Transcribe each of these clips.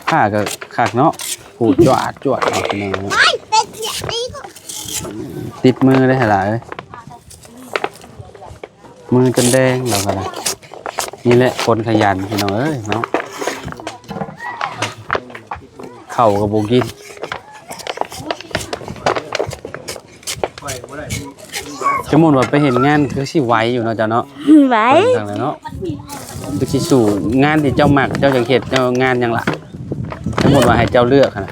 ຜ້າກໍຄັກເນາະ ຂູດຈວດຈວດເນາະ ພີ່ນ້ອງເນາະ ຕິດມືໄດ້ຫຼາຍເອີຍ. ມືຈົນແດງແລ້ວກໍໄດ້. ນີ້ແຫຼະຄົນຂະຫຍັນພີ່ນ້ອງເອີຍເນາະ ເຂົ້າກໍບໍ່ກິນ. ສົມມຸດວ່າໄປເຮັດງານຄືຊິໄວຢູ່ເນາະເຈົ້າເນາະ ໄວ ເບິ່ງທາງນັ້ນເນາະ ຄືຊິສູ້ງານທີ່ເຈົ້າມັກ ເຈົ້າຢາກເຮັດ ເຈົ້າງານຫຍັງລະ? ສົມມຸດວ່າໃຫ້ເຈົ້າເລືອກຫັ້ນນະ.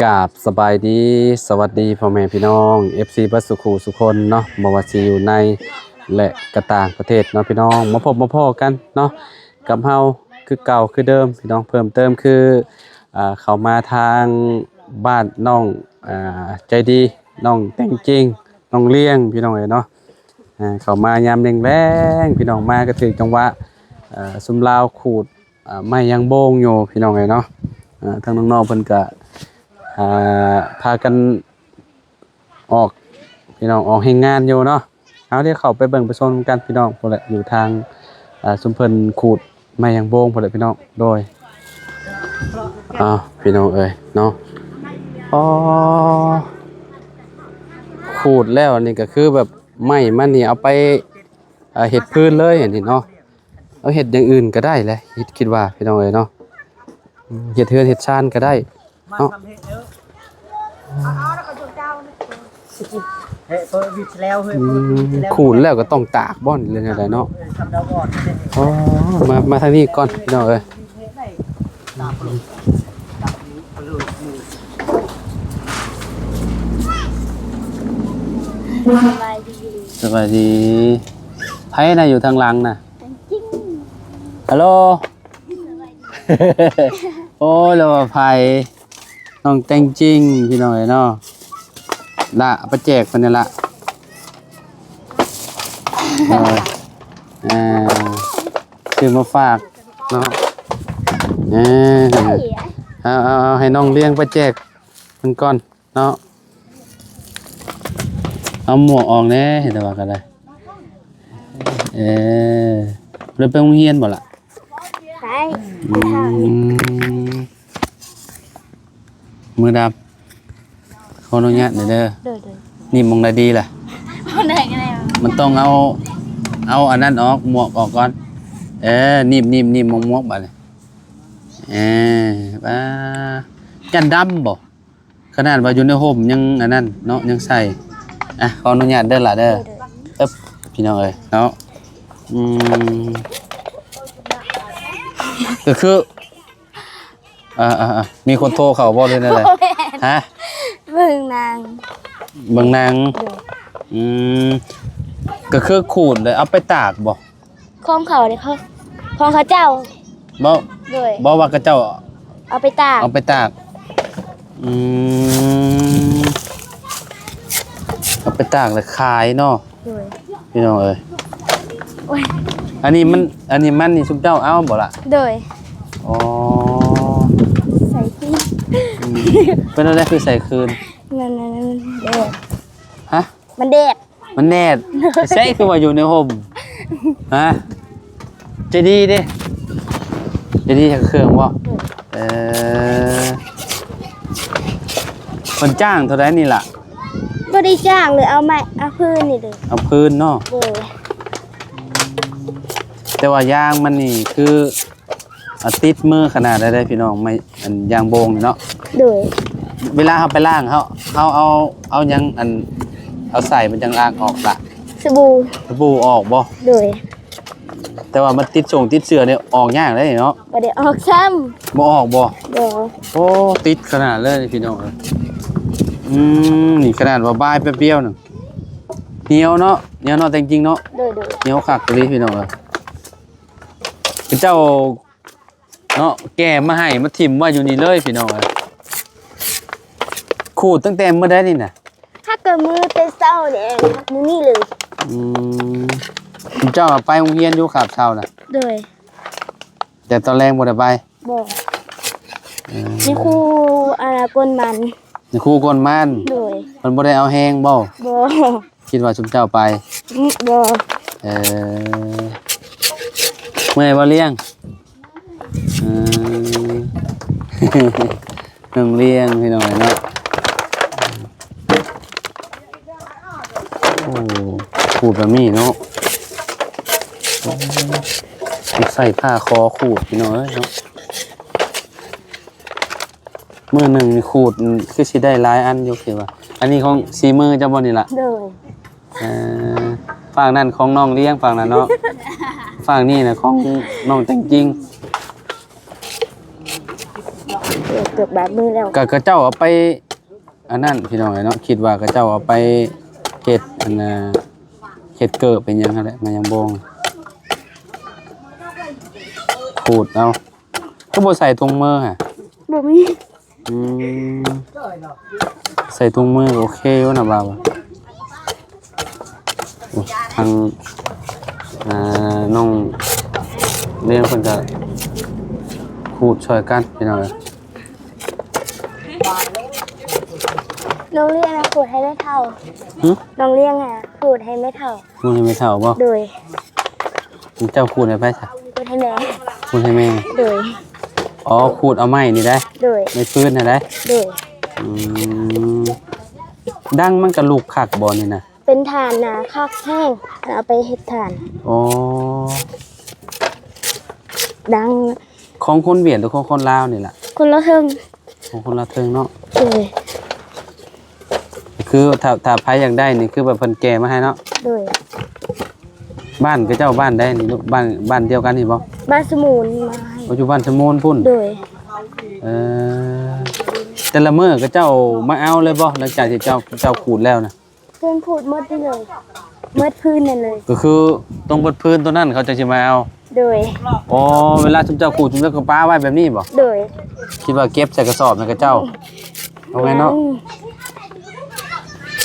ກາບສະບາຍດີ ສະຫວັດດີພໍ່ແມ່ພີ່ນ້ອງ ເອັຟຊີ ເບິດສູ່ຄູ່ສູ່ຄົນເນາະ ບໍ່ວ່າຊິຢູ່ໃນ ແລະ ກະຕ່າງປະເທດເນາະພີ່ນ້ອງ ມາພົບມາພໍ້ກັນເນາະ ກັບເຮົາຄືເກົ່າຄືເດີມພີ່ນ້ອງ ເພີ່ມເຕີມຄື ອ່າ ເຂົ້າມາທາງບ້ານນ້ອງ ອ່າ ໃຈດີ ນ້ອງແຕງຈິງ ນ້ອງລ້ຽງ ພີ່ນ້ອງເອີຍເນາະ ອ່າ ເຂົ້າມາຍາມແລງໆ ພີ່ນ້ອງ ມາກໍຖືກຈັງຫວະ ເອີ ຊຸມລາວຂູດ ອ່າ ໄມ້ຢາງໂບງຢູ່ພີ່ນ້ອງເອີຍເນາະ ເອີ ທາງນ້ອງໆເພິ່ນກະ ອ່າ ພາກັນອອກ ພີ່ນ້ອງ ອອກແຮງງານຢູ່ເນາະ. ເອົາ ດຽວເຂົ້າໄປເບິ່ງໄປຊົມນຳກັນພີ່ນ້ອງ ພຸ້ນແຫຼະ ຢູ່ທາງ ອ່າ ຊຸມເພິ່ນຂູດໄມ້ຢາງໂບງພຸ້ນແຫຼະພີ່ນ້ອງ ໂດຍ ອ້າວ ພີ່ນ້ອງເອີຍເນາະ ອໍ ຂູດແລ້ວນີ້ກໍຄືແບບໄມ້ມັນນີ້ເອົາໄປ ອ່າ ເຮັດພື້ນເລີຍອັນນີ້ເນາະ ເອົາເຮັດຢ່າງອື່ນກໍໄດ້ແຫຼະ ຄິດ ຄິດວ່າພີ່ນ້ອງເອີຍເນາະ ເຮັດເຮືອນເຮັດຊານກໍໄດ້ເນາະ ອືມ ຂູດແລ້ວກໍຕ້ອງຕາກບໍ່ ຫຼືແນວໃດເນາະ ອໍ ມາ ມາທາງນີ້ກ່ອນພີ່ນ້ອງເອີຍ ສະບາຍດີ ສະບາຍດີ ໃຜນະຢູ່ທາງຫຼັງນະ? ແຕງຈິງ ຮັລໂຫຼ ໂອ້ຍ ລາວວ່າໃຜ? ນ້ອງແຕງຈິງ ພີ່ນ້ອງເອີຍເນາະ ລະ ເອົາໄປແຈກເພິ່ນນີ້ລະ ເອີ ເອີ ຊື້ມາຝາກເນາະ ເອີ ເອົາ ເອົາ ເອົາໃຫ້ນ້ອງລ້ຽງໄປແຈກເພິ່ນກ່ອນ ເນາະ ເອົາໝວກອອກແດ່ ເຫັນແຕ່ວ່າກໍໄດ້ ເອີ ບໍ່ໄດ້ໄປໂຮງຮຽນບໍ່ລະ? ໄປ ອືມ ມືດຳ ຂໍອະນຸຍາດແດ່ເດີ ໂດຍໆ ໜີບໝ່ອງໃດດີລະ? ໝ່ອງໃດກໍໄດ້ ມັນຕ້ອງເອົາ ເອົາອັນນັ້ນອອກ ໝວກອອກກ່ອນ ເອີ ໜີບ ໜີບ ໜີບໝ່ອງໝວກບາດນີ້ ເອີ ບາ ຢ້ານດຳບໍ່? ຂະໜາດວ່າຢູ່ໃນຮົ່ມຍັງອັນນັ້ນເນາະ ຍັງໃສ່ ອ່ະ ຂໍອະນຸຍາດເດີຫຼະເດີ ໂດຍໆ ເອີບ ພີ່ນ້ອງເອີຍເນາະ ອືມ ກໍຄື ອ່າໆໆ ມີຄົນໂທເຂົ້າບໍ່ ຫຼືແນວໃດ? ບໍ່ແມ່ນ ຮະ? ເບິ່ງໜັງ ເບິ່ງໜັງ ໂດຍ ອືມ ກໍຄືຂູດແລ້ວເອົາໄປຕາກບໍ່? ຂອງເຂົາເດ້ ຂອງ ຂອງເຂົາເຈົ້າ ບໍ່ ໂດຍ ບໍ່ວ່າເຂົາເຈົ້າເອົາໄປຕາກ ເອົາໄປຕາກ ອືມ ເອົາໄປຕາກແລ້ວຂາຍເນາະ ໂດຍ ພີ່ນ້ອງເອີຍ ໂອ້ຍ ອັນນີ້ມັນ ອັນນີ້ມັນນີ້ຊຸມເຈົ້າເອົາບໍ່ລະ? ໂດຍ ອໍ ໃສ່ຄືນ ອືມ ເປັນແນວໃດຄືໃສ່ຄືນ? ມັນ ມັນ ມັນແດດ ຮະ? ມັນແດດ ມັນແດດ ໃສຄືວ່າຢູ່ໃນຮົ່ມ ຮະ ໃຈດີເດ້ ໃຈດີຈັກເຄື່ອງບໍ່? ເອີ ເພິ່ນຈ້າງເທົ່າໃດນີ້ລະ? ບໍ່ໄດ້ຈ້າງເລີຍ ເອົາໄມ້ ເອົາພື້ນນີ້ເລີຍ ເອົາພື້ນເນາະ ໂດຍ ແຕ່ວ່າຢາງມັນນີ້ຄື ອ່າ ຕິດມືຂະໜາດໃດເດ້ພີ່ນ້ອງ ໄມ້ອັນຢາງໂບງນີ້ເນາະ ໂດຍ ເວລາເຮົາໄປລ້າງ ເຮົາ ເຮົາເອົາ ເອົາຫຍັງອັນ ເອົາໃສ່ມັນຈັ່ງລ້າງອອກລະ? ສະບູ ສະບູອອກບໍ່? ໂດຍ ແຕ່ວ່າມັນຕິດຊົງຕິດເຊື້ອນີ້ອອກຍາກເດ້ເນາະ ບໍ່ໄດ້ອອກຊ້ຳ ບໍ່ອອກບໍ່? ບໍ່ ໂອ້ ຕິດຂະໜາດເລີຍພີ່ນ້ອງເອີຍ ອືມ ນີ້ຂະໜາດວ່າບາຍແປັບດຽວໜຶ່ງ ໜຽວເນາະ ໜຽວເນາະ ແຕ່ງຈິງເນາະ ໂດຍໆ ໜຽວຄັກອີ່ຫຼີພີ່ນ້ອງເອີຍ ເຂົາເຈົ້າ ເນາະ ແກ່ມາໃຫ້ມາຖິ້ມໄວ້ຢູ່ນີ້ເລີຍພີ່ນ້ອງເອີຍ ຂູດຕັ້ງແຕ່ມື້ໃດນີ້ນະ? ຫາກະມື້ແຕ່ເຊົ້ານີ້ເອງ ຫາກມື້ນີ້ເລີຍ ອືມ ເຈົ້າໄປໂຮງຮຽນຢູ່ຄາບເຊົ້ານະ? ໂດຍ ແຕ່ຕອນແລງບໍ່ໄດ້ໄປ? ບໍ່. ເອີ ມີຄູ ອັນນ່າ ກົນມັນ. ມີຄູກົນມັນ? ໂດຍ. ເພິ່ນບໍ່ໄດ້ເອົາແຮງບໍ່? ບໍ່. ຄິດວ່າຊຸມເຈົ້າໄປ? ອືມ ບໍ່. ເອີ ເມື່ອຍບໍ່ລ້ຽງ? ເອີ ນ້ອງລ້ຽງ ພີ່ນ້ອງເອີຍເນາະ. ໂອ້ ຂູດແບບນີ້ເນາະ. ໂອ້ ຕ້ອງໃຊ້ຜ້າຄໍຂູດ ພີ່ນ້ອງເອີຍເນາະ. ມື້ໜຶ່ງນີ້ຂູດຄືຊິໄດ້ຫຼາຍອັນຢູ່ ຄິດວ່າ. ອັນນີ້ຂອງສີມືເຈົ້າບໍ່ນີ້ລະ? ໂດຍ. ເອີ ຟາກນັ້ນຂອງນ້ອງລ້ຽງ ຟາກນັ້ນເນາະ. ຟາກນີ້ນະຂອງນ້ອງແຕງຈິງ. ເກືອບບາດມືແລ້ວ. ກະ ກະເຈົ້າເອົາໄປ ອັນນັ້ນ ພີ່ນ້ອງເອີຍເນາະ. ຄິດວ່າເຂົາເຈົ້າເອົາໄປເຮັດ ອັນນ່າ ເຮັດເກີບເປັນຫຍັງຫັ້ນແຫຼະ ມາຍັງບໍ່ຂູດເອົາ. ຄືບໍ່ໃສ່ຖົງມືຫະ? ບໍ່ມີ. ອືມ ໃສ່ຖົງມືກໍໂອເຄຢູ່ນະ ບ່າວ. ໂອ້ ທາງ ອ່າ ນ້ອງລ້ຽງເພິ່ນກໍຂູດຊ່ອຍກັນ ພີ່ນ້ອງເອີຍ. ນ້ອງລ້ຽງນະຂູດໃຫ້ແມ່ເຖົ້າ. ຫຶ? ນ້ອງລ້ຽງນະຂູດໃຫ້ແມ່ເຖົ້າ. ຂູດໃຫ້ແມ່ເຖົ້າບໍ່? ໂດຍ. ເຈົ້າຂູດໃຫ້ໃຜຊະ? ຂູດໃຫ້ແມ່. ຂູດໃຫ້ແມ່? ໂດຍ. ອໍ ຂູດເອົາໄມ້ນີ້ໄດ໋? ໂດຍ. ໄມ້ຟືນຫັ້ນໄດ໋? ໂດຍ. ອືມ ດັງມັນກະລຸກຄັກບໍ່ນີ້ນະ? ເປັນຖ່ານນະຄັກແຮງ ເອົາໄປເຮັດຖ່ານ. ອໍ ດັງ. ຂອງຄົນຫວຽດ ຫຼື ຂອງຄົນລາວນີ້ລະ? ຄົນລາວເທິງ. ຂອງຄົນລາວເທິງເນາະ. ໂດຍ. ຄືຖ້າ ຖ້າໃຜຢາກໄດ້ນີ້ ຄືແບບເພິ່ນແກ່ມາໃຫ້ເນາະ. ໂດຍ. ບ້ານຂະເຈົ້າບ້ານໃດນີ້ລູກ? ບ້ານ ບ້ານດຽວກັນນີ້ບໍ່? ບ້ານສະໝູນມາໃຫ້. ໂອ້ ຢູ່ບ້ານສະໝູນພຸ້ນ. ໂດຍ. ເອີ ແຕ່ລະມື້ຂະເຈົ້າມາເອົາເລີຍບໍ່ ຫຼັງຈາກທີ່ເຈົ້າ ເຈົ້າຂູດແລ້ວນະ? ເພິ່ນຂູດໝົດເລີຍ ໝົດພື້ນນັ້ນເລີຍ. ກໍຄືຕົງໝົດພື້ນຕົວນັ້ນເຂົາຈັ່ງຊິມາເອົາ? ໂດຍ. ອໍ ເວລາຊຸມເຈົ້າຂູດ ຊຸມເຈົ້າກໍປະໄວ້ແບບນີ້ບໍ່? ໂດຍ. ຄິດວ່າເກັບໃສ່ກະສອບໃຫ້ຂະເຈົ້າ. ອືມ ເອົາໄງເນາະ? ອືມ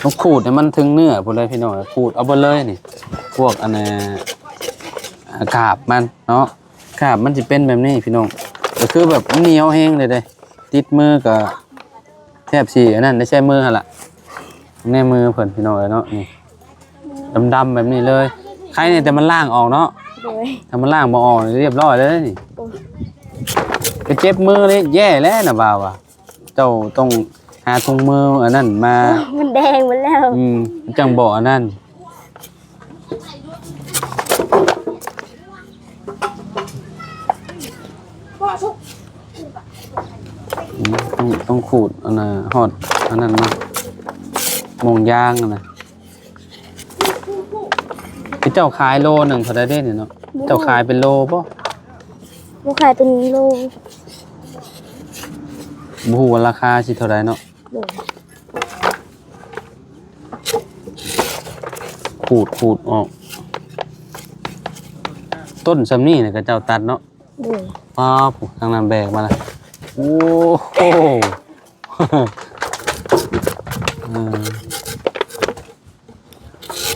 ຕ້ອງຂູດໃຫ້ມັນເຖິງເນື້ອພຸ້ນເລີຍພີ່ນ້ອງ. ຂູດເອົາເບິດເລີຍນີ້ ພວກອັນນ່າ ອາ ກາບມັນເນາະ. ກາບມັນຊິເປັນແບບນີ້ພີ່ນ້ອງ ກໍຄືແບບມັນໜຽວແຮງເລີຍເດ້. ຕິດມືກໍແທບຊິອັນນັ້ນໄດ້ ໃຊ້ມືຫັ້ນລະ ໃນມືເພິ່ນພີ່ນ້ອງເອີຍເນາະ. ນີ້ ດຳໆແບບນີ້ເລີຍ. ໄຄແນ່ແຕ່ມັນລ້າງອອກເນາະ. ໂດຍ. ຖ້າມັນລ້າງບໍ່ອອກນີ້ ລຽບຮ້ອຍເລີຍນີ້. ໂອ້ຍ ໄປເຈັບມືນີ້ແຍ່ແລ້ວນະ ບ່າວວ່າ. ເຈົ້າຕ້ອງຫາຖົງມືອັນນັ້ນມາ. ໂອ້ ມັນແດງໝົດແລ້ວ. ອືມ ມັນຈັ່ງບໍ່ອັນນັ້ນ. ອືມ ຕ້ອງ ຕ້ອງຂູດອັນນ່າ ຮອດອັນນັ້ນມາ ໂມງຢາງຫັ້ນນະ. ເຈົ້າຂາຍໂລໜຶ່ງເທົ່າໃດເດ້ນີ້ເນາະ? ບໍ່ຮູ້. ເຈົ້າຂາຍເປັນໂລບໍ່? ບໍ່ຂາຍເປັນໂລ. ບໍ່ຮູ້ວ່າລາຄາຊິເທົ່າໃດເນາະ. ໂດຍ. ຂູດ ຂູດອອກ ຕົ້ນສ່ຳນີ້ນະ ຂະເຈົ້າຕັດເນາະ. ໂດຍ. ປ້າ ຜູ້ທາງນັ້ນແບກມາລະ. ໂອ້ໂຫ ເອີ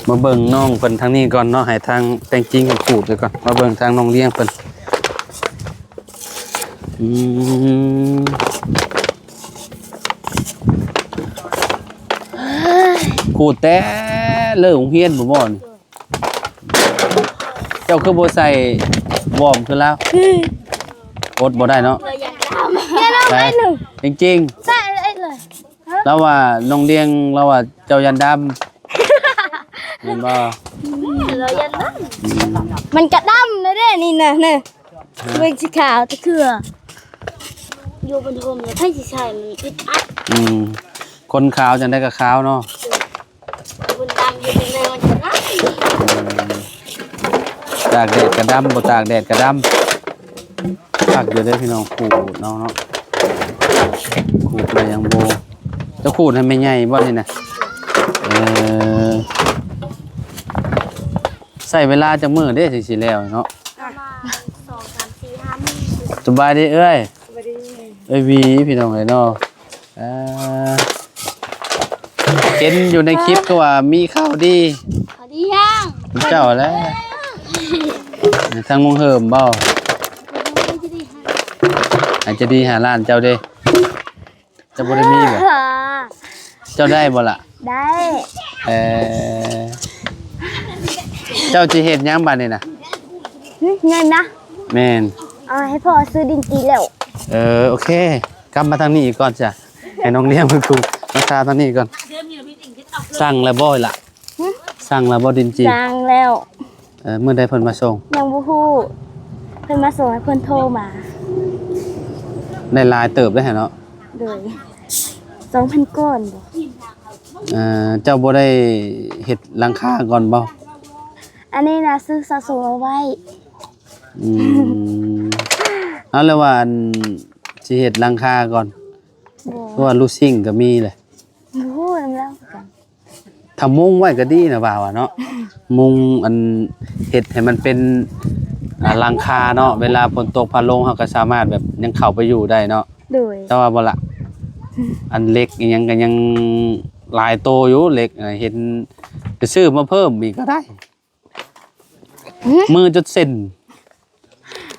ມາເບິ່ງນ້ອງເພິ່ນທາງນີ້ກ່ອນເນາະ ໃຫ້ທາງແຕງຈິງເພິ່ນຂູດໄປກ່ອນ. ມາເບິ່ງທາງນ້ອງລ້ຽງເພິ່ນ. ອືມ ຂູດແຕ່ເລີກໂຮງຮຽນພຸ້ນບໍ່ນີ້? ເຈົ້າຄືບໍ່ໃສ່ວອມຄືລາວ? ອືມ ອົດບໍ່ໄດ້ເນາະ. ແມ່ນບໍ່? ໄປ ໄປໜຶ່ງ ຈິງໆ ໃສ່ເລີຍ. ລາວວ່ານ້ອງລ້ຽງ ລາວວ່າເຈົ້າຢ້ານດຳ ແມ່ນບໍ່? ອືມ ລາວຢ້ານດຳ. ອືມ ມັນກະດຳແລ້ວເດ້ນີ້ນະ ເບິ່ງສີຂາວຕະເຄືອ ຢູ່ບົນຮົ່ມແລ້ວໃຜຊິໃສ່ ມັນອຶດອັດ. ອືມ ຄົນຂາວຈັ່ງໃດກໍຂາວເນາະ. ບຸນດຳເຮັດຈັ່ງໃດມັນຈະໄດ້? ອືມ ຕາກແດດກະດຳ ບໍ່ຕາກແດດກະດຳ. ຄັກຢູ່ເດ້ພີ່ນ້ອງ ຂູດເອົາເນາະ ຂູດມາຍັງບໍ່. ເຈົ້າຂູດໃຫ້ແມ່ໃຫຍ່ບໍ່ນີ້ນະ? ເອີ ໃຊ້ເວລາຈັກມື້ເດ້ ຈັ່ງຊິແລ້ວເນາະ? ປະມານສອງ ສາມ ສີ່ ຫ້າ ມື້. ສະບາຍດີເອື້ອຍ. ສະບາຍດີ. ເອື້ອຍຫວີ ພີ່ນ້ອງເອີຍເນາະ. ອ່າ ເຫັນຢູ່ໃນຄລິບຄືວ່າມີຂ່າວດີ. ເຂົາດີຫຍັງ? ເຈົ້າແຫຼະ ທາງມົງເຫີມບໍ່? ບໍ່ໄດ້ ບໍ່ໄດ້. ໃຫ້ໃຈດີຫ້າລ້ານເຈົ້າເດ້. ເຈົ້າບໍ່ໄດ້ມີບໍ່? ເຈົ້າໄດ້ບໍ່ລະ? ໄດ້. ເອີ ເຈົ້າຊິເຮັດຫຍັງບາດນີ້ນະ? ຫຶ ເງິນນະ? ແມ່ນ. ເອົາໃຫ້ພໍ່ຊື້ດິນຈີແລ້ວ. ເອີ ໂອເຄ ກັບມາທາງນີ້ອີກກ່ອນຈ້ະ ໃຫ້ນ້ອງລ້ຽງເພິ່ນກຸມ ມາຊາທາງນີ້ກ່ອນ. ສັ່ງແລ້ວບໍ່ລະ? ຫຶ ສັ່ງແລ້ວບໍ່ດິນຈີ? ສັ່ງແລ້ວ. ເອີ ມື້ໃດເພິ່ນມາສົ່ງ? ຍັງບໍ່ຮູ້ ເພິ່ນມາສົ່ງແລ້ວເພິ່ນໂທມາ. ໄດ້ຫຼາຍເຕີບເດ້ຫັ້ນເນາະ. ໂດຍ ສອງພັນກ້ອນບໍ່? ເອີ ເຈົ້າບໍ່ໄດ້ເຮັດຫຼັງຄາກ່ອນບໍ່? ອັນນີ້ນະຊື້ສະສົມເອົາໄວ້. ອືມ ເອົາ ແລ້ວວ່າອັນ ຊິເຮັດຫຼັງຄາກ່ອນ ບໍ່ ເພາະວ່າລູຊິງກໍມີແຫຼະ. ບໍ່ຮູ້ນຳລາວຄືກັນ. ຖ້າມຸງໄວ້ກໍດີນະ ວ່າວ່າເນາະ ມຸງອັນ ເຮັດໃຫ້ມັນເປັນ ອ່າ ຫຼັງຄາເນາະ ເວລາຝົນຕົກພັດລົມ ເຮົາກໍສາມາດແບບຍັງເຂົ້າໄປຢູ່ໄດ້ເນາະ. ໂດຍ. ແຕ່ວ່າບໍ່ລະ ອັນເຫຼັກອີ່ຫຍັງກໍຍັງຫຼາຍໂຕຢູ່ ເຫຼັກນະ ເຫັນ ໄປຊື້ມາເພີ່ມອີກກໍໄດ້. ຫຶ ມືຈົນເສັ້ນ.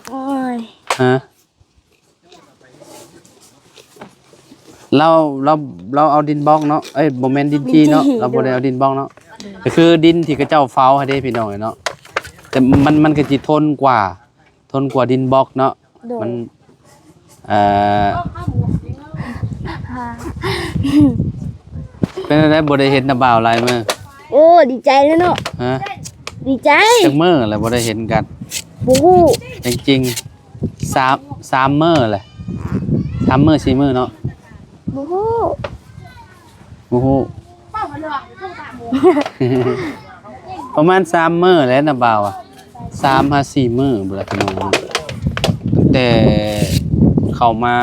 ໂອ້ຍ ຮະ ລາວ ລາວ ລາວເອົາດິນບລັອກເນາະ ເອີຍ ບໍ່ແມ່ນດິນຈີເນາະ ດິນຈີ ລາວບໍ່ໄດ້ເອົາດິນບລັອກເນາະ. ໂດຍ. ກໍຄືດິນທີ່ເຂົາເຈົ້າເຝົ້າຫັ້ນເດ້ພີ່ນ້ອງເອີຍເນາະ ແຕ່ມັນ ມັນກໍຊິທົນກວ່າ ທົນກວ່າດິນບລັອກເນາະ. ໂດຍ. ມັນ ເອີ ເປັນຈັ່ງໃດ ບໍ່ໄດ້ເຫັນນ້າບ່າວຫຼາຍມື້? ໂອ້ ດີໃຈແລ້ວເນາະ. ຮະ? ດີໃຈ. ຈັກມື້ແລ້ວບໍ່ໄດ້ເຫັນກັນ? ບໍ່ຮູ້. ຈິງໆ ສາມ ສາມມື້ແຫຼະ ສາມມື້ສີ່ມື້ເນາະ. ບໍ່ຮູ້. ບໍ່ຮູ້ ປະມານສາມມື້ແຫຼະນະບ່າວ ສາມຫາສີ່ມື້ພຸ້ນລະພີ່ນ້ອງ. ຕັ້ງແຕ່ເຂົ້າມາ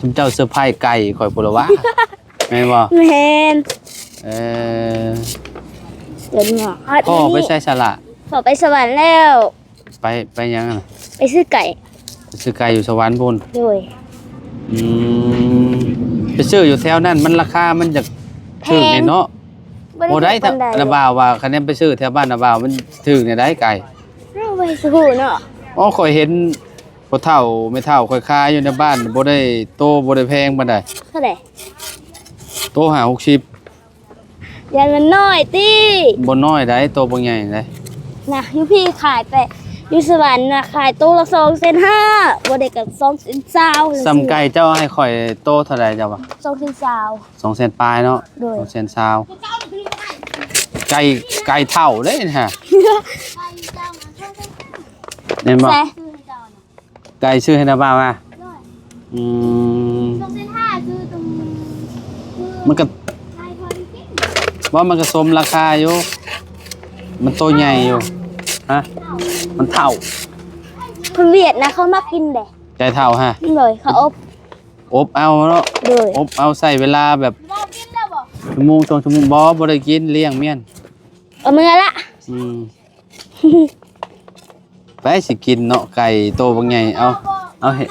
ຊຸມເຈົ້າເຊີໄພຣສ໌ໄກ່ຂ້ອຍພຸ້ນລະຫວາ ແມ່ນບໍ່? ແມ່ນ. ເອີ ເປັນຫຍັງ? ພໍ່ໄປໃສສະລະ? ພໍ່ໄປສະຫວັນແລ້ວ. ໄປ ໄປຫຍັງຫັ້ນນະ? ໄປຊື້ໄກ່. ໄປຊື້ໄກ່ຢູ່ສະຫວັນພຸ້ນ? ໂດຍ. ອືມ ໄປຊື້ຢູ່ແຖວນັ້ນມັນລາຄາມັນຈະຖືກແດ່ເນາະ. ບໍ່ໄດ້ ບໍ່ໄດ້ ນະບ່າວວ່າ ຄັນແມ່ນໄປຊື້ແຖວບ້ານນະບ່າວມັນຖືກແນວໃດໄກ່? ເຮົາບໍ່ຮູ້ເນາະ. ອໍ ຂ້ອຍເຫັນພໍ່ເຖົ້າແມ່ເຖົ້າຂ້ອຍຂາຍຢູ່ໃນບ້ານ ບໍ່ໄດ້ໂຕ ບໍ່ໄດ້ແພງປານໃດ. ເທົ່າໃດ? ໂຕຫ້າຫົກສິບ. ຢ້ານມັນນ້ອຍຕິ? ບໍ່ນ້ອຍໃດ໋ ໂຕບັກໃຫຍ່ໃດ໋. ນະ ຢູ່ພີ້ຂາຍໄປ ຢູ່ສະຫວັນນະ ຂາຍໂຕລະສອງແສນຫ້າ ບໍ່ໄດ້ກໍສອງແສນຊາວ. ສ່ຳໄກ່ເຈົ້າໃຫ້ຂ້ອຍໂຕເທົ່າໃດເຈົ້າວ່າ? ສອງແສນຊາວ. ສອງແສນປາຍເນາະ. ໂດຍ. ສອງແສນຊາວ. ໄກ່ ໄກ່ເຖົ້າເດ້ນະ ແມ່ນບໍ່? ໄກ່ຊື້ໃຫ້ນາບ່າວນະ. ໂດຍ. ອືມ ສອງແສນຫ້າ ຊື້ຕົງ ມັນກໍ ບໍ່ ມັນກໍສົມລາຄາຢູ່ ມັນໂຕໃຫຍ່ຢູ່. ຮະ? ມັນເຖົ້າ. ຄົນຫວຽດນະ ເຂົາມັກກິນເດ້ ໄກ່ເຖົ້າຮະ. ໂດຍ. ເຂົາອົບ ອົບເອົາເນາະ. ໂດຍ. ອົບເອົາ ໃຊ້ເວລາແບບ ຊົ່ວໂມງສອງຊົ່ວໂມງ. ບໍ່ ບໍ່ໄດ້ກິນ ລ້ຽງມ້ຽນ. ເອົາເມືອລະ. ອືມ ໃຜຊິກິນເນາະ ໄກ່ໂຕບັກໃຫຍ່. ເອົາ ເອົາເຮັດ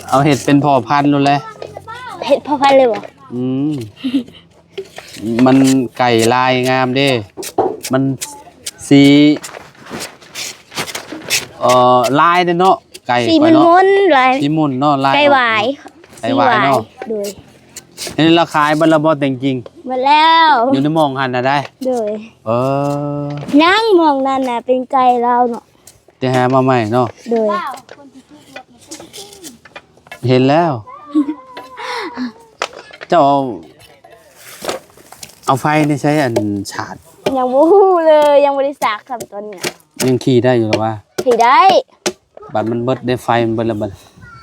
ເອົາເຮັດເປັນພໍ່ພັນໂລດແຫຼະ. ເຮັດພໍ່ພັນເລີຍບໍ່? ອືມ ມັນໄກ່ລາຍງາມເດ້ ມັນສີ ເອີ ລາຍເດ້ເນາະ ໄກ່ຂ້ອຍເນາະ. ສີມັນມົນ ລາຍ ສີມົນເນາະ ລາຍ ໄກ່ຫວາຍ ໄກ່ຫວາຍເນາະ. ໂດຍ. ເຫັນລາວຂາຍເບິດແລ້ວບໍ່ແຕ່ງຈິງ? ເບິດແລ້ວ. ຢູ່ໃນໝ່ອງຫັ້ນນະໄດ໋? ໂດຍ. ເອີ ຍັງໝ່ອງນັ້ນນະ ເປັນໄກ່ລາວເນາະ ໄດ້ຫາມາໃໝ່ເນາະ. ໂດຍ. ເຫັນແລ້ວ ເຈົ້າເອົາ ເອົາໄຟໃນໃສ ອັນ ຊາດ? ຍັງບໍ່ຮູ້ເລີຍ ຍັງບໍ່ໄດ້ສາກຊ້ຳຕອນນີ້ນະ. ຍັງຂີ່ໄດ້ຢູ່ລະຫວາ? ຂີ່ໄດ້. ບັດມັນເບິດເດ້ ໄຟມັນເບິດແລ້ວບັດ.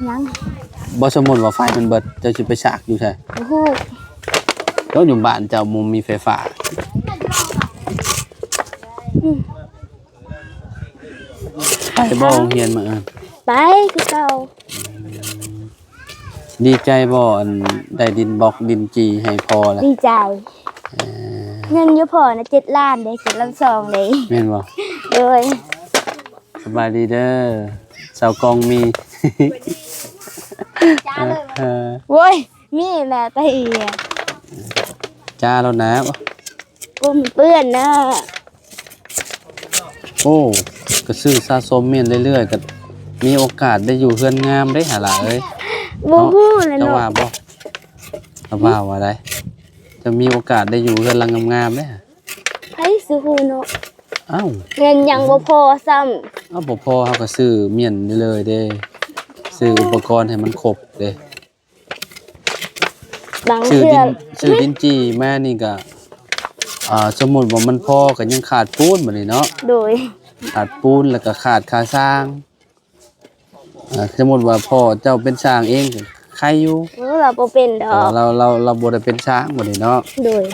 ຍັງ. ບໍ່ ສົມມຸດວ່າໄຟມັນເບິດ ເຈົ້າຊິໄປສາກຢູ່ໃສ? ບໍ່ຮູ້. ແລ້ວຢູ່ບ້ານເຈົ້າບໍ່ມີໄຟຟ້າ. ອືມ ໄປບໍ່ໂຮງຮຽນມື້ອື່ນ? ໄປຄືເກົ່າ. ອືມ ດີໃຈບໍ່ ອັນ ໄດ້ດິນບລັອກດິນຈີໃຫ້ພໍ່ລະ? ດີໃຈ. ເອີ ເງິນຢູ່ພໍ່ນະ ເຈັດລ້ານເດ້ ເຈັດລ້ານສອງເດ້. ແມ່ນບໍ່? ໂດຍ. ສະບາຍດີເດີ ສາວກອງມີ. ເອີ ໂອ້ຍ ມີແຫຼະຕາເອີຍ. ຈ້າແລ້ວນະ. ໂອ້ ມັນເປື້ອນນະ. ໂອ້ ກໍຊື້ສະສົມມ້ຽນເລື້ອຍໆ ກໍ ມີໂອກາດໄດ້ຢູ່ເຮືອນງາມເດ້ຫາຫຼ້າເອີຍ. ບໍ່ຮູ້ແຫຼະເນາະ. ເຈົ້າວ່າບໍ່? ເຈົ້າວ່າວ່າໃດ? ເຈົ້າມີໂອກາດໄດ້ຢູ່ເຮືອນຫຼັງງາມໆເດ້. ໃຜຊິຮູ້ເນາະ. ອ້າວ ເງິນຍັງບໍ່ພໍຊ້ຳ. ເອົາ ບໍ່ພໍເຮົາກໍຊື້ມ້ຽນໄດ້ເລີຍເດ້. ຊື້ອຸປະກອນໃຫ້ມັນຄົບເດ້. ບາງເທື່ອຊື້ດິນ ຊື້ດິນຈີ່ມານີ້ກໍ ອ່າ ສົມມຸດວ່າມັນພໍກໍຍັງຂາດປູນບັດນີ້ເນາະ. ໂດຍ ຂາດປູນ ແລ້ວກໍຂາດຄ່າສ້າງ. ອ່າ ສົມມຸດວ່າພໍ່ເຈົ້າເປັນຊ່າງເອງກໍໄຄຢູ່. ເອີ ລາວບໍ່ເປັນດອກ. ເອີ ລາວ ລາວ ລາວບໍ່ໄດ້ເປັນຊ່າງບັດນີ້ເນາະ. ໂດຍ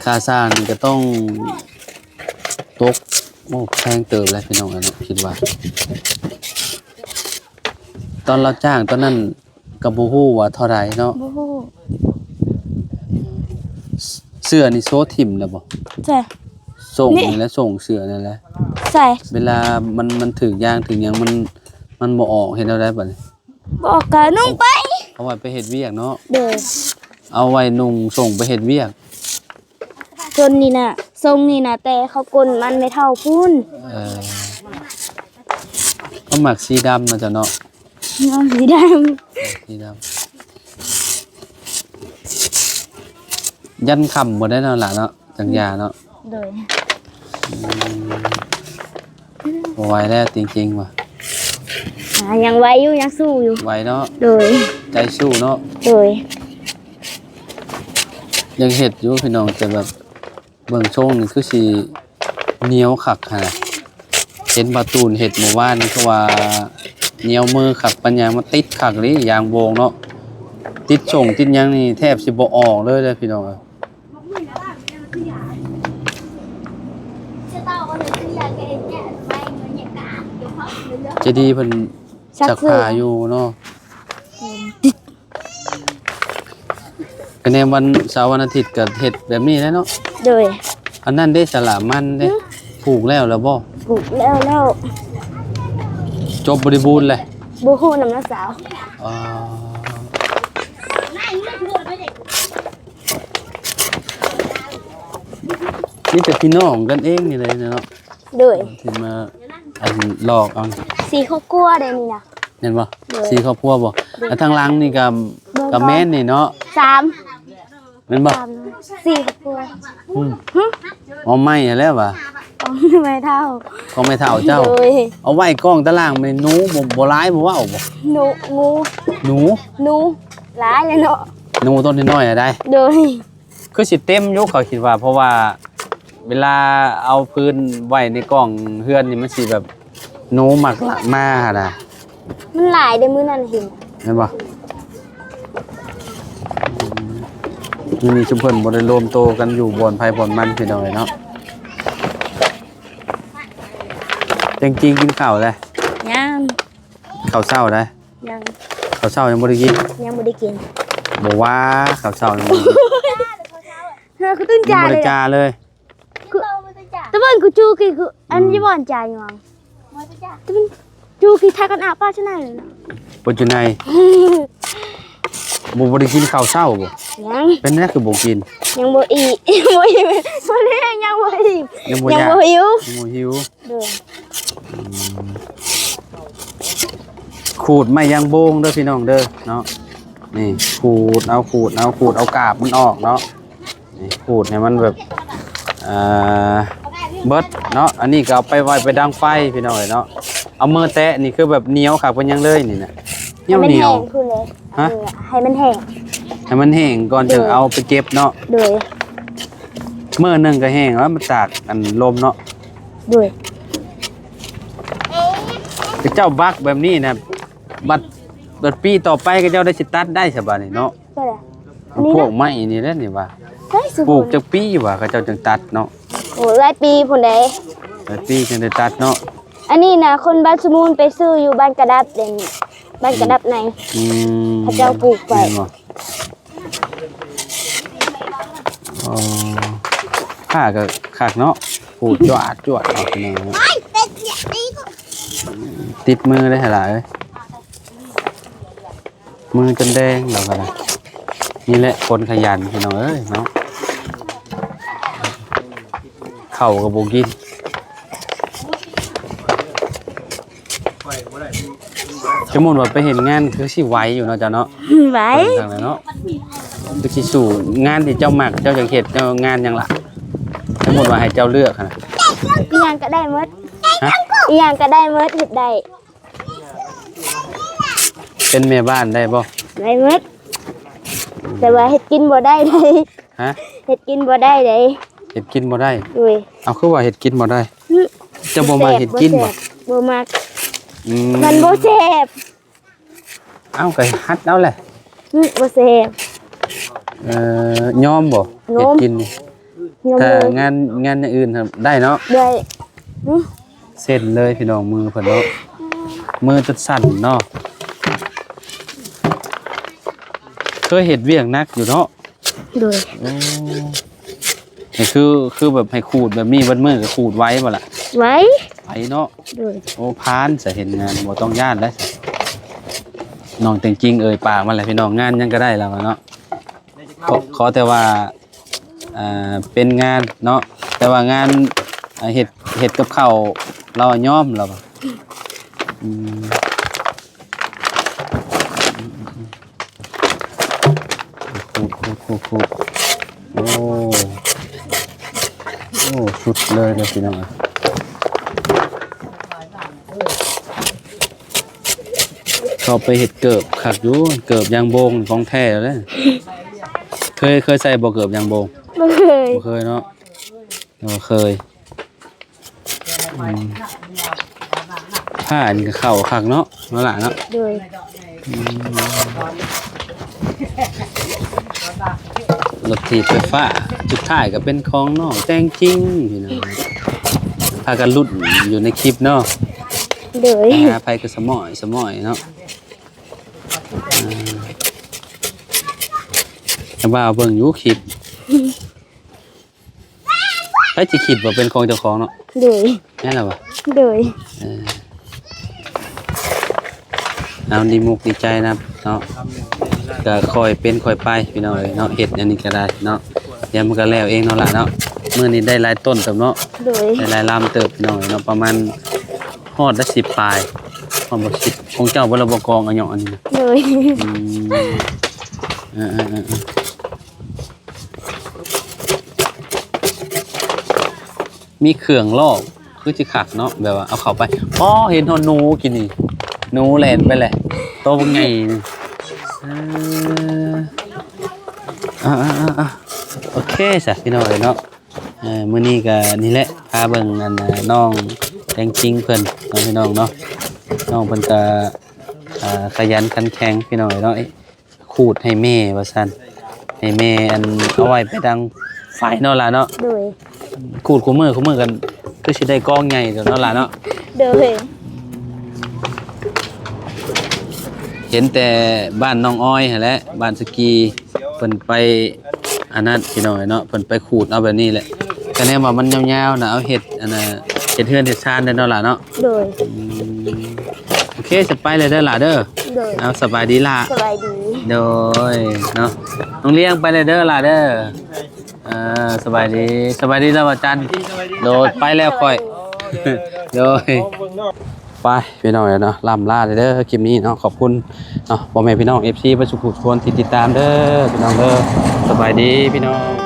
ຄ່າຊ່າງນີ້ກໍຕ້ອງຕົກ ໂອ້ ແພງເຕີບແຫຼະພີ່ນ້ອງເອີຍເນາະ. ຄິດວ່າຕອນລາວຈ້າງຕອນນັ້ນ ກໍບໍ່ຮູ້ວ່າເທົ່າໃດເນາະ. ບໍ່ຮູ້. ເສື້ອນີ້ໂຊຖິ້ມແລ້ວບໍ່? ໃສ່ ສົ່ງນີ້ແຫຼະ ສົ່ງເສື້ອນີ້ແຫຼະ. ໃສ່ ເວລາມັນ ມັນຖືກຢາງຖືກຫຍັງ ມັນ ມັນບໍ່ອອກ ເຮັດແນວໃດບັດນີ້? ບໍ່ອອກກໍນຸ່ງໄປ ເອົາໄວ້ໄປເຮັດວຽກເນາະ. ໂດຍ ເອົາໄວ້ນຸ່ງສົ່ງໄປເຮັດວຽກ. ຊົນນີ້ນະ ຊົງນີ້ນະ ແຕ່ເຂົາກົ້ນມັນແມ່ເຖົ້າພຸ້ນ. ເອີ ເຂົາມັກສີດຳເນາະເຈົ້າເນາະ. ມັກສີດຳ ສີດຳ. ຢັນຄ່ຳບໍ່ໄດ້ເນາະຫຼ້າເນາະ ຈັ່ງຢ່າເນາະ. ໂດຍ ອືມ ບໍ່ໄຫວແລ້ວຕິ ເກັ່ງວ່າ. ອ່າ ຍັງໄຫວຢູ່ ຍັງສູ້ຢູ່. ໄຫວເນາະ. ໂດຍ ໃຈສູ້ເນາະ. ໂດຍ ຍັງເຮັດຢູ່ພີ່ນ້ອງ ແຕ່ແບບ ເບິ່ງຊົງນີ້ຄືຊິໜຽວຄັກຫັ້ນນະ. ເຫັນບ່າວຕູນເຮັດມື້ວານນີ້ ຄືວ່າໜຽວມືຄັກປານຫຍັງ ມັນຕິດຄັກເດ້ ຢາງໂບງເນາະ. ຕິດຊົງຕິດຫຍັງນີ້ແທບຊິບໍ່ອອກເລີຍເດີ້ພີ່ນ້ອງເອີຍ. ເຈດີເພິ່ນ ຊັກ ຊັກຜ້າຢູ່ເນາະ. ກະແນມວັນເສົາວັນອາທິດກະເຮັດແບບນີ້ແຫຼະເນາະ. ໂດຍ ອັນນັ້ນເດ້ ສະຫຼາມັນເດ້ ຫຶ ປູກແລ້ວແລ້ວບໍ່? ປູກແລ້ວແລ້ວ. ຈົບບໍລິບູນແລ້ວ? ບໍ່ຮູ້ນຳນ້າສາວ. ອໍ ມີແຕ່ພີ່ນ້ອງກັນເອງນີ້ແຫຼະເນາະ. ໂດຍ ທີ່ມາອັນຫຼອກເອົາ ສີ່ຄອບຄົວເດ້ນີ້ນະ. ແມ່ນບໍ່? ໂດຍ ສີ່ຄອບຄົວບໍ່? ໂດຍ ແລ້ວທາງຫຼັງນີ້ກໍ ເບິ່ງ ກໍແມ່ນນີ້ເນາະ ສາມ ແມ່ນບໍ່? ສາມ ສີ່ຄອບຄົວ. ອືມ ຫຶ ເອົາໄມ້ຫັ້ນແຫຼະວ່າ ຂອງແມ່ເຖົ້າ ຂອງແມ່ເຖົ້າເຈົ້າ. ໂດຍ ເອົາໄວ້ກ້ອງຕາລ່າງ ແມ່ນໜູບໍ່ ບໍ່ຫຼາຍບໍ່ເວົ້າບໍ່? ໜູ ງູ ໜູ ໜູຫຼາຍແລ້ວເນາະ ໜູໂຕນ້ອຍໆ ຫັ້ນໃດ. ໂດຍ ຄືຊິເຕັມຢູ່ ຂ້ອຍຄິດວ່າ ເພາະວ່າເວລາເອົາພື້ນໄວ້ໃນກ້ອງເຮືອນນີ້ ມັນຊິແບບ ໜູມັກລັກມາຫັ້ນນະ. ມັນຫຼາຍເດ້ ມື້ນັ້ນເຫັນ ແມ່ນບໍ່? ມື້ນີ້ຊຸມເພິ່ນບໍ່ໄດ້ລວມໂຕກັນຢູ່ບ່ອນໃຜບ່ອນມັນ ພີ່ນ້ອງເອີຍເນາະ. ແຕງຈີ່ກິນເຂົ້າແລ້ວ? ຍັງ ເຂົ້າເຊົ້າໄດ໋. ຍັງ ເຂົ້າເຊົ້າຍັງບໍ່ໄດ້ກິນ? ຍັງບໍ່ໄດ້ກິນ. ບໍ່ວ່າເຂົ້າເຊົ້າຍັງບໍ່ໄດ້ກິນ. ເອີ ຄືຕື່ນຈາ ຍັງບໍ່ໄດ້ ເລີຍ ຈາເລີຍ. ຕະເບິ່ງກູຈູກີ ຄືອັນ ອືມ ຢູ່ບ່ອນຈາຢູ່ຫວ່າງ ຕະເບິ່ງຈູກີ ທາກັນອາປາຊະໄນເລີຍເນາະ. ບໍ່ຈະໄນ ບໍ່ ບໍ່ໄດ້ກິນເຂົ້າເຊົ້າບໍ່? ຍັງ. ເປັນແນວໃດຄືບໍ່ກິນ? ຍັງບໍ່ອີ່ ຍັງບໍ່ອີ່ ບໍ່ໄດ້ ຍັງບໍ່ອີ່ ຍັງບໍ່ ຍັງບໍ່ຫິວ ຍັງບໍ່ຫິວ. ໂດຍ ອືມ ຂູດໄມ້ຢາງໂບງເດີ້ພີ່ນ້ອງເດີ້ເນາະ. ນີ້ ຂູດເອົາ ຂູດເອົາ ຂູດເອົາກາບມັນອອກເນາະ. ນີ້ ຂູດໃຫ້ມັນແບບ ເອີ ເບິດເນາະ. ອັນນີ້ກໍເອົາໄປໄວ້ໄປດັງໄຟພີ່ນ້ອງເອີຍເນາະ. ເອົາມືແຕະນີ້ຄືແບບໜຽວຄັກປານຫຍັງເລີຍນີ້ນະ ໜຽວໆ. ໃຫ້ມັນແຫ້ງພຸ້ນເລີຍ. ຮະ? ເອີ ໃຫ້ມັນແຫ້ງ ໃຫ້ມັນແຫ້ງກ່ອນ ໂດຍ ຈຶ່ງເອົາໄປເກັບເນາະ. ໂດຍ ມື້ໜຶ່ງກໍແຫ້ງແລ້ວ ມາຕາກອັນລົມເນາະ. ໂດຍ ເຂົາເຈົ້າບັກແບບນີ້ນະ ບັດ ບັດປີຕໍ່ໄປເຂົາເຈົ້າໄດ້ຊິຕັດໄດ້ຊະບາດນີ້ເນາະ. ໃຊ່ລະ ອັນນີ້ ພວກໄມ້ນີ້ແຫຼະນີ້ວ່າ ໃຊ່ ປູກຈັກປີວ່າເຂົາເຈົ້າຈຶ່ງຕັດເນາະ? ໂອ້ ຫຼາຍປີພຸ້ນເດ້ ຫຼາຍປີຈຶ່ງໄດ້ຕັດເນາະ. ອັນນີ້ນະ ຄົນບ້ານສະມູນໄປຊື້ຢູ່ບ້ານກະດັບເດ້ ບ້ານກະດັບໃນ ອືມ ເຂົາເຈົ້າປູກໄວ້. ອໍ ຜ້າກໍຄັກເນາະ ໂອ້ ຈວດໆ ເອົາພີ່ນ້ອງເນາະ. ຕິດມືໄດ້ຫຼາຍເອີຍ ມືຈົນແດງແລ້ວກໍໄດ້. ນີ້ແຫຼະຄົນຂະຫຍັນພີ່ນ້ອງເອີຍເນາະ ເຂົ້າກໍບໍ່ກິນ. ສົມມຸດວ່າໄປເຮັດງານຄືຊິໄວຢູ່ເນາະເຈົ້າເນາະ? ໄວ. ເບິ່ງທາງນັ້ນເນາະ ຄືຊິສູ້ງານທີ່ເຈົ້າມັກ ເຈົ້າຢາກເຮັດ ເຈົ້າງານຫຍັງລະ? ສົມມຸດວ່າໃຫ້ເຈົ້າເລືອກຫັ້ນນະ. ອີ່ຫຍັງກໍໄດ້ໝົດ. ຮະ? ອີ່ຫຍັງກໍໄດ້ໝົດ ເຮັດໄດ້. ເປັນແມ່ບ້ານໄດ້ບໍ່? ໄດ້ໝົດ ແຕ່ວ່າເຮັດກິນບໍ່ໄດ້ເດ້. ຮະ? ເຮັດກິນບໍ່ໄດ້ເດ້. ເຮັດກິນບໍ່ໄດ້? ໂດຍ. ເອົາ ຄືວ່າເຮັດກິນບໍ່ໄດ້? ຫຶ ເຈົ້າບໍ່ມັກເຮັດກິນບໍ່? ບໍ່ແຊບ ບໍ່ແຊບ ບໍ່ມັກ. ອືມ ມັນບໍ່ແຊບ. ເອົ້າ ກໍຫັດເອົາແຫຼະ. ຫຶ ບໍ່ແຊບ. ເອີ ຍອມບໍ່? ຍອມ. ເຮັດກິນນີ້ ຍອມ ຖ້າ ເລີຍ ງານ ງານຢ່າງອື່ນໄດ້ເນາະ? ໄດ້. ຫຶ ເຊັນເລີຍພີ່ນ້ອງ ມືເພິ່ນເນາະ ມືຈົນສັ່ນເນາະ. ເຄີຍເຮັດວຽກໜັກຢູ່ເນາະ? ໂດຍ. ໂອ້ ນີ້ຄື ຄືແບບໃຫ້ຂູດແບບນີ້ເບິດມື້ກໍຂູດໄວບໍ່ລະ? ໄວ. ໄວເນາະ? ໂດຍ. ໂອ້ ຜ່ານຊະ ເຮັດງານບໍ່ຕ້ອງຢ້ານແລ້ວຊະ. ນ້ອງແຕງຈິງເອີ່ຍປາກມາແລ້ວພີ່ນ້ອງ ງານຫຍັງກໍໄດ້ແລ້ວເນາະ ຂໍ ຂໍແຕ່ວ່າ ອ່າ ເປັນງານເນາະ ແຕ່ວ່າງານ ອ່າ ເຮັດ ເຮັດກັບເຂົ້າລາວຍອມລາວວ່າ. ອືມ ຂູດ ຂູດ ຂູດ ຂູດ. ໂອ້ ໂອ້ ສຸດເລີຍເດີພີ່ນ້ອງ. ເຂົ້າໄປເຮັດເກີບຄັກຢູ່ ເກີບຢາງໂບງຂອງແທ້ເລີຍ. ເຄີຍ ເຄີຍໃສ່ບໍ່ເກີບຢາງໂບງ? ບໍ່ເຄີຍ. ບໍ່ເຄີຍເນາະ ແຕ່ວ່າເຄີຍ. ອືມ ຜ້າອັນນີ້ກໍເຂົ້າຄັກເນາະ ເນາະຫຼ້າເນາະ? ໂດຍ. ອືມ ລົດຖີບໄຟຟ້າ ສຸດທ້າຍກໍເປັນຂອງນ້ອງແຕງຈິງ ພີ່ນ້ອງ ພາກັນລຸ້ນຢູ່ໃນຄລິບເນາະ. ໂດຍ. ຫາໃຜກໍສະໝອຍ ສະໝອຍເນາະ. ອ່າ ແຕ່ວ່າເບິ່ງຢູ່ຄລິບ ໃຜຊິຄິດວ່າເປັນຂອງເຈົ້າຂອງເນາະ? ໂດຍ. ແມ່ນລະຫວາ? ໂດຍ. ເອີ ເອົາ ດີມຸກດີໃຈນຳເນາະ ກະຄ່ອຍເປັນຄ່ອຍໄປພີ່ນ້ອງເອີຍເນາະ ເຮັດອັນນີ້ກໍໄດ້ເນາະ ດຽວມັນກໍແລ້ວເອງເນາະຫຼ້າເນາະ. ມື້ນີ້ໄດ້ຫຼາຍຕົ້ນເຕີບເນາະ? ໂດຍ. ໄດ້ຫຼາຍລຳເຕີບພີ່ນ້ອງເອີຍເນາະ ປະມານຮອດລະສິບປາຍ ຮອດບໍ່ສິບ ຂອງເຈົ້າບໍ່ລະບໍ່ກອງອາຍຸອັນນີ້ນະ? ໂດຍ. ອືມ ເອີໆ ມີເຄື່ອງລອກຄືຊິຄັກເນາະ ແບບວ່າເອົາເຂົ້າໄປ ອໍ ເຫັນຮອດໜູກິນນີ້ ໜູແລ່ນໄປແຫຼະ ໂຕບັກໃຫຍ່ນີ້. ເອີ ເອີໆໆໆ ໂອເຄຊະພີ່ນ້ອງເອີຍເນາະ. ເອີ ມື້ນີ້ກໍນີ້ແຫຼະ ພາເບິ່ງອັນ ນ້ອງແຕງຈິງເພິ່ນເນາະ ພີ່ນ້ອງເນາະ. ນ້ອງເພິ່ນກໍ ອ່າ ຂະຫຍັນຂັນແຂງພີ່ນ້ອງເອີຍເນາະ. ຂູດໃຫ້ແມ່ວ່າຊັ້ນ ໃຫ້ແມ່ອັນເອົາໄວ້ໄປດັງໄຟເນາະຫຼ້າເນາະ? ໂດຍ. ຂູດຄູ່ມື້ ຄູ່ມື້ກັນຄືຊິໄດ້ກອງໃຫຍ່ເນາະຫຼ້າເນາະ? ໂດຍ. ເຫັນແຕ່ບ້ານນ້ອງອອຍຫັ້ນແຫຼະ ບ້ານສະກີ ເພິ່ນໄປອັນນັ້ນພີ່ນ້ອງເນາະ ເພິ່ນໄປຂູດເອົາແບບນີ້ແຫຼະ ກະແນມວ່າມັນຍາວໆນະ ເອົາເຮັດອັນນ່າ ເຮັດເຮືອນເຮັດຊານໄດ້ເນາະຫຼ້າເນາະ? ໂດຍ. ອືມ ໂອເຄ ສະ ໄປແລ້ວເດີຫຼ້າເດີ. ໂດຍ. ເອົາ ສະບາຍດີຫຼ້າ. ສະບາຍດີ. ໂດຍເນາະ ນ້ອງລ້ຽງໄປແລ້ວເດີຫຼ້າເດີ. ເອີ ສະບາຍດີ ສະບາຍດີລະບ່າວຈັນ. ໂດຍ ໄປແລ້ວຂ້ອຍ. ໂດຍ ໄປພີ່ນ້ອງເອີຍເນາະ ລ່ຳລາເດີຄລິບນີ້ເນາະ. ຂອບຄຸນເນາະ ພໍ່ແມ່ພີ່ນ້ອງ ເອັຟຊີ ເບິດສູ່ຜູ້ທຸກຄົນທີ່ຕິດຕາມເດີພີ່ນ້ອງເດີ. ສະບາຍດີພີ່ນ້ອງ.